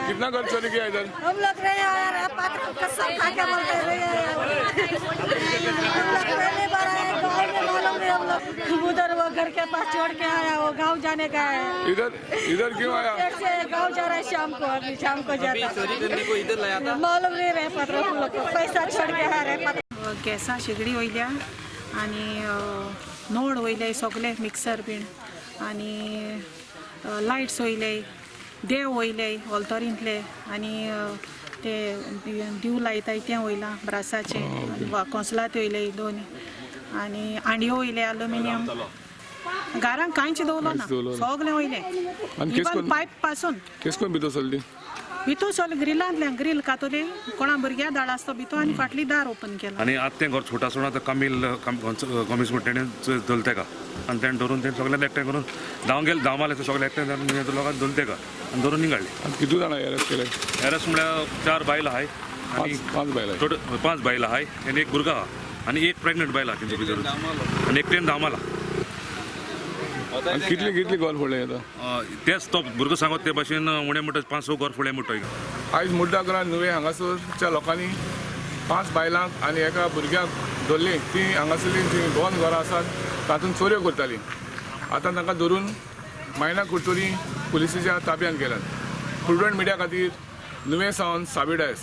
कितना घर चोरी किया इधर? हम लोग रहे आया कसम खा के बोलते रहे, हम लोग पहली बार आए गाँव में, मालूम नहीं हम लोग उधर वो घर के पास छोड़ के आया, वो गाँव जाने का है। इधर इधर क्यों आया? गाँव जा रहा है शाम को, अभी शाम को जाता है। चोरी करने को इधर लाया था, मालूम नहीं रहे पत्र, हम लोग को पैसा छोड़ के आ रहे पत्र। गॅसा शेगडी वयल्या आनी नोड वयले सगळे मिक्सर बीन आनी लायट्स वयले, देव वयले ऑल्तोरींतले आनी ते दिव लायताय तें वयलां ब्रासाचें, कोंसलात वयले दोन आनी हांडयो वयले एल्युमिनियम। घरांत कांयच दवरलो ना, सगळें वयलें, इवन पायप पासून। केस कोण भितर सरली? भितर सरले ग्रिलांतल्यान, ग्रील कातोली कोणा भुरग्या दाळ आसतो भितर आनी फाटली दार ओपन केला। आनी आतां तें घर छोटा सोडून आतां कमील कमीस म्हणटा तेणें धरलें तेका आनी तेणें धरून तें सगळें एकठांय करून धांव गेले, धांव मारले सगळें एकठांय लोकांक धरलें तेका आनी धरून निघाडले। कितू जाणां एरेस्ट केले? एरेस्ट म्हळ्यार 4 बायलां आहाय, 5 बायलां, टोटल 5 बायलां आहाय आनी एक भुरगो आहा आनी एक प्रेग्नंट बायल आहा तेंचे भितर आनी एकटेन धांव मारला। कितली कितली घर फोडले आतां? तेच तो भुरगो सांगत ते भाशेन उणें म्हणटा 5-6 घर फोडले म्हणटा। आयज मुड्डा नुवें हांगासरच्या लोकांनी 5 बायलांक आनी एका भुरग्याक धरलीं। ती हांगासरलीं जीं 2 घरां आसात तातूंत चोरयो करतालीं। आतां तांकां धरून मायणा कुडटरी पुलिसेच्या ताब्यांत गेल्यात। प्रुडंट मिडिया खातीर नुवें सावन साबी डायस।